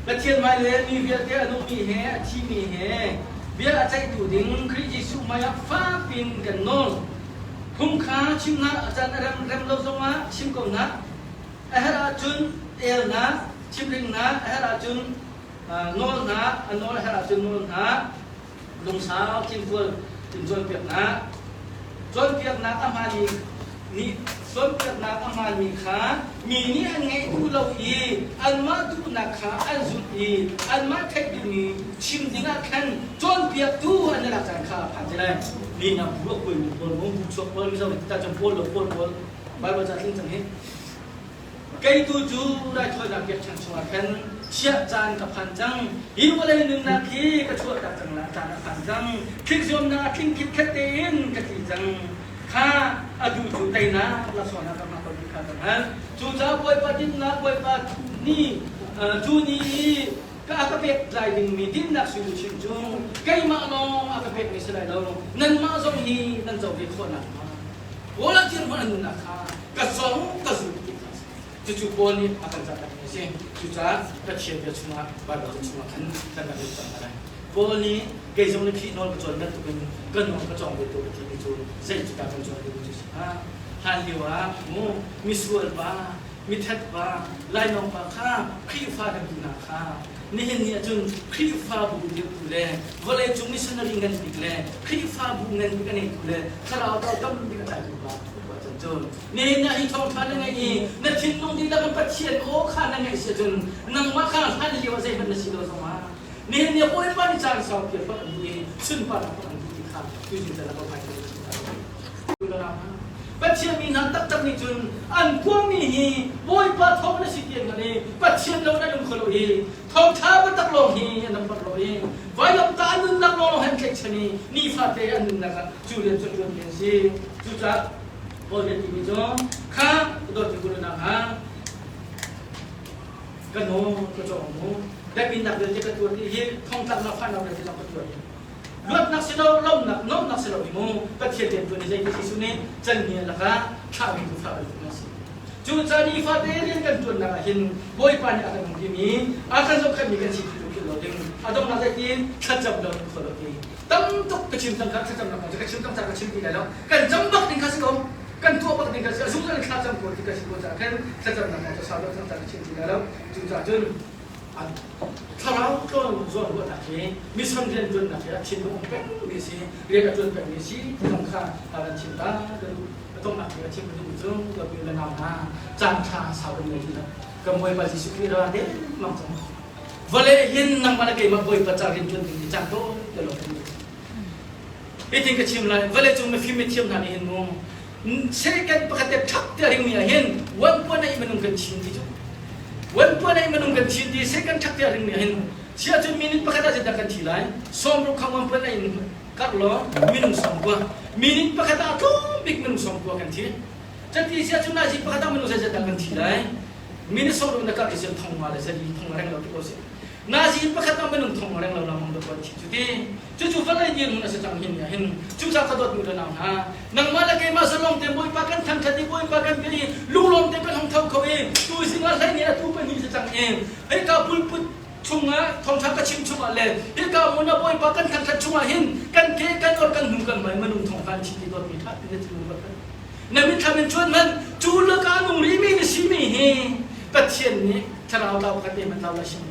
Pathian hmai le mi vialte a nungmi he a thimi he bia a ceihtu ding Khrih Jesuh hmaiah fak piin kan nawl. Phung kha chimnak a can a rem rem lo zongah chim ko hna. A herh ahcun elnak, chimringnak, a herh ahcun nawl hna, a nawl a herh ahcun nawl hna, lungsau thinfual in cawnpiaknak. Cawnpiaknak a hmaan i. Nih cawnpiaknak a hmaanmi kha mi nih an ngaih duh lo i anmah duhnak kha an zulh i anmah theih duhmi chim dingah khan cawnpiaktu an i lak caan kha a phan te lai. Mi hna bu a kuaimi pawl mu, bu chuak pawl, Mizo nih tita cun pawl lo pawl pawl, Baibal ca tling cang hi. Kei tu cu raithawinak biakṭheng chungah khan chiah caan ka phan cang. Hi vawlei nunnak hi ka chuahtak cang la caan a phan cang. Thlikzuamnak a tling khitkhet tein ka tli cang. Kha a duh cu teinak laksawngnak ka hngah ko ti kha ka hngalh. Cucaah Bawipa dinnak, Bawipa ni, cu ni i ka a ka pek lai dingmi dinnak sui luchin cu keimah lawng a ka pekmi si lai lo, nanmah zong hi nan co ve khawh nakhnga. Paul a dirhmun a nunnak kha ka zong ka zul ti kha a si. Cucu Paul nih a kan cawnpiakmi a si. Cucaah Pathian bia chungah Baibal ca chungah khan kan rak lut cang hna lai. Paul nih kei zong nih Khrih nawl ka cawn bantukin ka nawl ka cawng ve ko a timi cu zei cu dah kan cawn dingmi cu a si hnga? Hlan lio ah mu misual pa, mithat pa, lainawng pa kha Khrihfa kan ti hna kha nihin ni ahcun Khrihfabu dirhtu le vawleicung missionary ngan bik le Khrihfabu ngan bik a neitu le thlarau tau tam bik a tlaitu pa pa chan cun nihin ah hi thawngṭha na ngeih i na thinlung dihlak in Pathian aw kha na ngaih si ahcun nangmah kha hlan lio ah zeihmanh na si lo zongah nihin ni ah Bawipa nih caan saupi a phawt an duh i sunparnak phawt an duh ti kha tuzing caan ah ka hmai Pathian mi hna taktak nih cun an kuangmi hi Bawipa thawng na si ti an hngalh i Pathian lo in an um kho lo i thawngṭha biatak lawng hi an rak lo i vailamtah an nunnak lawnglawng he an tlaihchan i nifate an nunnak ah cu rian cu ṭuanmi an si. Cucaah Paul nih a timi cu kha ka dawtmi u le nau hna ka nawl ka cawng mu biakinnak vialte ka tuah ti hi thongtlaknak fahnak vialte zong ka tuah hi Luatnak si lo, lawmhnak, nuamhnak si lo hi mu Pathian rian ṭuan i zeiti Jesuh nih canhni lakah thlahmi tuufa bantuk nan si. Cu ca nifate rian kan ṭuannak ah hin Bawipa nih a kan umpi mi, a kan zohkhenhmi kan si ti tu philh lo ding. A donghnak zeitin thlacam lo in khual lo ti. Tam tuk ka chim cang kha thlacamnak kong cu ka chim cang ca ka chim ti lai lo. Kan cam bak ding kha si ko. Kan tuah bak ding kha si. A zungzal in thlacam ko ti ka si ko caah khan thlacamnak kong cu sau deuh cang ca ka chim ti lai lo. Cucaah cun Thlarau tlawn zawnruahnak hi mission rianṭuannak hi a thinlung um pengmi a si, rian a ṭuan pengmi a si ti zong kha kan chim ta. Kan donghnak bik a chim ka duhmi cu ka le nau hna caan ṭha sau kan ngei ti lo. Kan Bawipa Jesuh Khrih ra dengmang cang. Vawlei hin nangmah le keimah Bawipa ca rianṭuan ding hi caan tawi te lawng kan ngei. Hitin ka chim lai, vawleicung mifim mithiam hna nih hin mu second pakhat te ṭhak te a ringmi ah hin 1.8 minung kan chin ti cu 1.8 minung kan chin ti second ṭhak te a ringmi ah hin chia cun minute pakhat ah zeidah kan thi lai 60 kha 1.8 in karh law minung 90 minute pakhat ah tlawm bik minung 90 kan thi cati sia cun nazi pakhat ah minung zeizat dah kan thi lai minute 60 na karh i cun thong nga le zali thong reng lo ti ko si Nazi pakhat ah minung thong reng lo lamang dawt thi cu ti. Cucu vawlei dirhmun a si cang hin ni hin cucaah ka dawtmi le nau hna nangmah le keimah zalong te Bawipa kan thangṭhat i Bawipa kan bia i lunglawm te kan hung tho kho i tu zing ah hlei nih atu pahnih si cang i hika pulput chungah thawngṭha ka chim chungah le hika hmun ah Bawipa kan thangṭhat chungah hin kan ke kan or kan hnu kan hmai minung thong khan thi ti dawtmi ṭha ti na thinlung ruat na mitthlam in cuan hmanh cu laka nung rihmi na simi hi Pathian nih thlarau tlau pakhat te hmanh tlau lai sim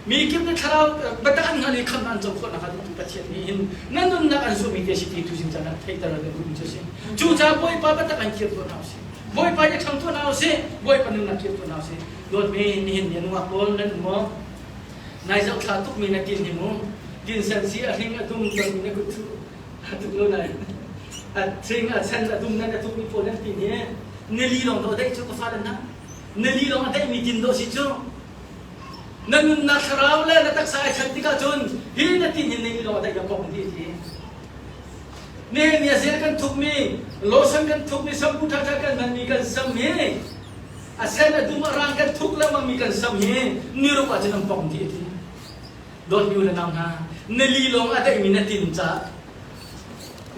mi kip nih thlarau biatak an hngalh i khamh an co khawh nak ah Pathian nih hin na nunnak an zuhmi te si ti tu zing caan ah theihter an duhmi cu si cu caah Bawipa biatak an kir tuah hna usih Bawipa nih ṭhang tuah hna usih Bawipa nunnak kir tuah hna usih dawtmi nihin ni nungak pawl nan um maw nai zoh thla tukmi na tin hi mu tin sen si a hling a dum ton na kut thu a tuk lo nai a thing a sen a dum nan a tukmi pawl nan tin hi nili lawng dawh daih cu ka fa na nili lawng a daihmi tin dawh si cu na nunnak thlarau le na taksa ai ṭhen tikah cun hi na tin hin nili lawng a daih ka kong ti ti nihin ni a zel kan thukmi lotion kan thukmi shampoo ṭhaṭha kan hmanmi kan sam hi a sen a dum a rang kan thuk lengmangmi kan sam hi niruk ah cun an pong ti ti dawtmi u le nau hna nili lawng a daihmi na tin caah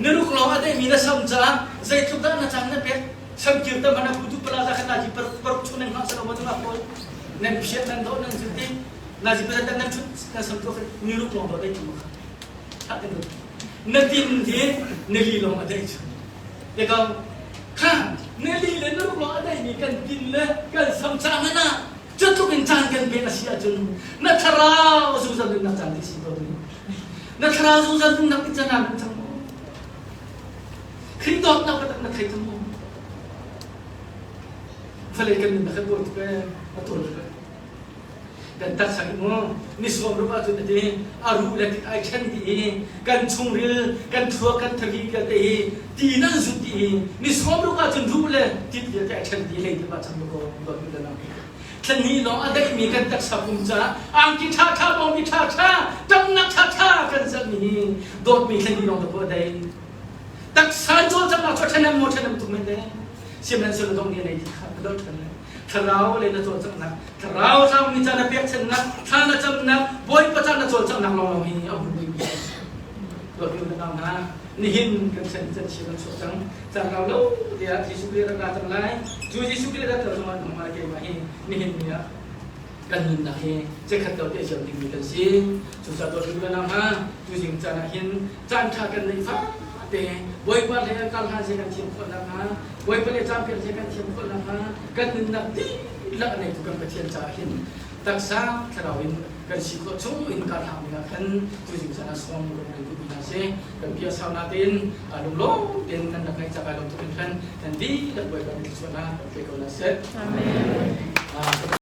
Niruk lawng a deihmi na sam caah zeitluk dah na caan na pek? Samkir tam hana putu plaza kha nazi paruk chung nan hngah salo ma nungak pawl nan phiat nan dawh nan zulti nazi pasal nan chut nan sam tuak niruk lawng dawh dei chu kha tha te na tin hi nili lawng a dei chu te ko kha nili le niruk lawng a deimi kan tin le kan sam ca hmanh ah cutluk in caan kan pek a si ahcun na thlarau zungzal nunnak caan ti si ko Na thlarau zungzal nunnak ti can ah cang maw? Khrih dawtnak biatak na thei cang maw? Vale kan nun kha tuar tuk ee, a tuar tuk ee. Kan taksa hi mu ni sawm ruk ahcun a ti a ruh le tit ai ṭhen dih i kan chungril kan thluak kan thari vialte hi ti nan zut dih i ni sawm ruk ahcun ruh le tit vialte ai ṭhen dih lei te cang ko dawt mi le Thlanni lawng a daihmi kan taksa pum caah angki ṭhaṭha bawngbi ṭhaṭha ṭamnak ṭhaṭha kan zalhmi hi dawtmi thlanni lawng dawh a dai. Taksa cawlcanghnak cu a ṭhahnem maw ṭhahnem tuk men le sihmanhsehlaw dong nih a nei ti kha ka doh ṭhan le thlarau le na cawlcanghnak thlarau tlaumi ca na pekchanhnak thla na camnak Bawipa ca na cawlcanghnak lawnglawng hi a hun duhmi a si. Dawtmi u le nau hna nihin kan chan can chia kan chuah cang. Cang rau lo tiah Jesuh Khrih rak ra cang lai. Cu Jesuh Khrih rat lo zongah nangmah le keimah hi nihin ni ah kan nunnak hi chikkhat lo te ziam dingmi kan si. Cucaah dawt le nau hna, tuzing caan ah hin caan ṭha kan neih fate Bawipa le kar hlan se kan thiam khawh nakhnga, Bawipa le caan piak se kan thiam khawh nakhnga, kan nunnak dihlak a neitu kan Pathian caah hin taksa thlarau in kan si khawh chung in kar hlang dingah khan tuzing caan ah sawm kan kan duhmi hna si. Kan bia sau natein lunglawm tein nan rak ngaih cak ai lawm tuk in khan nan dihlak Bawipa nih thluachuahnak kan pe ko hna seh. Amen.